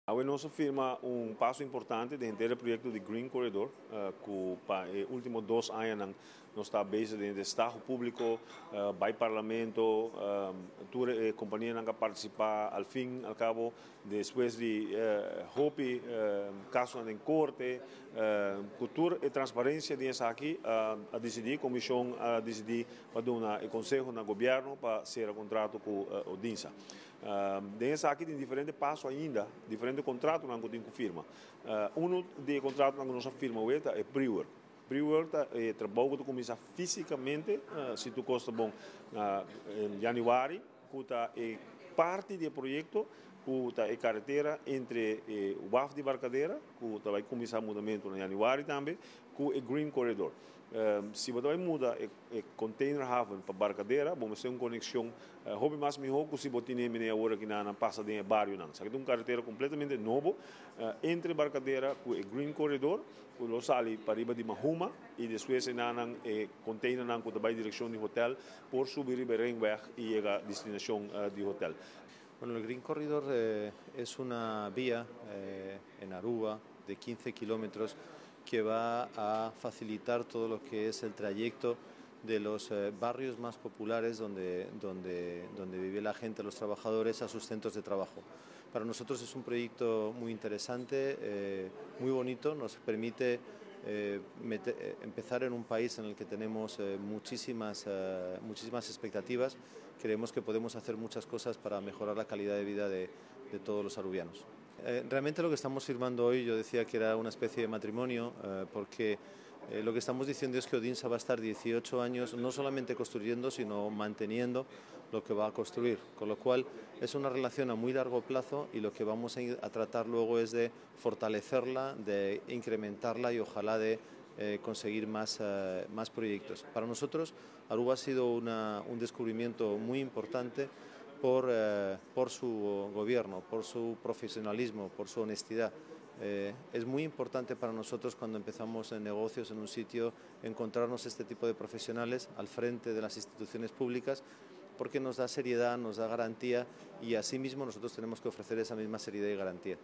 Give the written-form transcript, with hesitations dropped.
Awe nos a firma un paso importante den e proyecto di Green Corridor, cu pa e ultimo 2 aña nos ta bezig den destaho publico, bay parlamento, tur e compania a participa. Al fin al cabo, despues di hopi caso den corte, cultura y transparencia di esaki, a dicidi, comision a dicidi pa duna e conseho na gobierno pa sera contrato cu Odinsa. Den esaki tin diferente paso ainda, diferente contrato cu tin cu firma. Un di e contrato cu nos a firma ta e pre-work. Pre-work ta trabou cu cuminsa fisicamente, si tur cos ta bon, na januari, cu ta e parti di e proyecto, cu ta e caretera entre e waf di Barcadera, cu ta bay cuminsa mudamento na januari tambe, cu e Green Corridor. Si bo bay muda e container haven pa Barcadera, bon, tin un conexion hopi mas miho cu si bo tin awor aki na pasa den barionan. Esaki ta un caretera completamente nobo entre Barcadera cu e Green Corridor, cu lo sali pariba di Mahuma y despues nan e container nan cu bay direccion di hotel por subi riba Ringweg y yega destinacion di hotel. Bueno, el Green Corridor es una vía en Aruba de 15 kilómetros que va a facilitar todo lo que es el trayecto de los barrios más populares donde vive la gente, los trabajadores, a sus centros de trabajo. Para nosotros es un proyecto muy interesante, muy bonito, nos permite empezar en un país en el que tenemos muchísimas, muchísimas expectativas. Creemos que podemos hacer muchas cosas para mejorar la calidad de vida de todos los arubianos. Realmente lo que estamos firmando hoy, yo decía que era una especie de matrimonio, porque lo que estamos diciendo es que Odinsa va a estar 18 años no solamente construyendo, sino manteniendo lo que va a construir, con lo cual es una relación a muy largo plazo y lo que vamos a tratar luego es de fortalecerla, de incrementarla y ojalá de conseguir más proyectos. Para nosotros, Aruba ha sido un descubrimiento muy importante por su gobierno, por su profesionalismo, por su honestidad. Es muy importante para nosotros, cuando empezamos en negocios en un sitio, encontrarnos este tipo de profesionales al frente de las instituciones públicas, porque nos da seriedad, nos da garantía y asimismo nosotros tenemos que ofrecer esa misma seriedad y garantía.